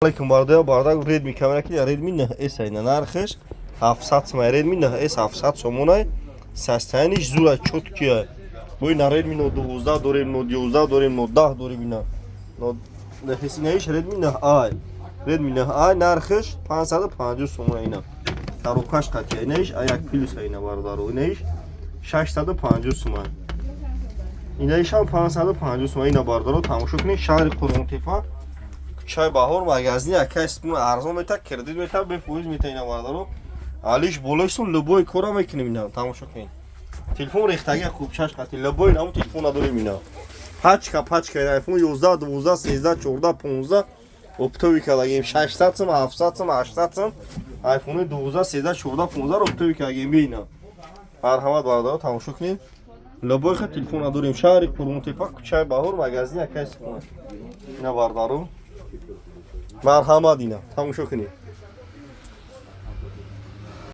Алейкум, бародаро, бародар, Redmi камера ки Redmi 9S айна, нархаш 700 сом. Redmi 9S 700 сомонай, состояние ш зура, чёткий. Бо ина Redmi Note 12 дорем, Note 11 дорем, Note 10 дорем ина. Note 9 инаиш Redmi 9i. Redmi 9i нархаш 550 сомона ина. Коробка ш қатия. Инаиш А1 плюс айна, бародаро. Инаиш 650 сомон. Инаишам 550 сомон ина, бародаро, тамошо кунед. Шаҳри Қурғонтепа, кӯчаи Баҳор, магазини акай Сипун. Арзон мета, кредит мета, бефоиз мета ина, бародаро. Алиш болоишсон, любой кора мекунем ина, тамошо кунед. Телефон рехтаги хубчаш қати, любой наму телефон надорем ина. Пачка пачка ина iPhone 11, 12, 13, 14, 15 оптовый кардагем 600 сом, 700 сом, 800 сом. iPhone 12, 13, 14, 15 оптовый кардагем ина. Марҳамат, бародаро, тамошо кунед. Любой ха телефон надорем. Шаҳри Қурғонтепа, кӯчаи Баҳор, магазини акай Сипун. Ина, бародаро, марҳамат, ина тамошо кунед.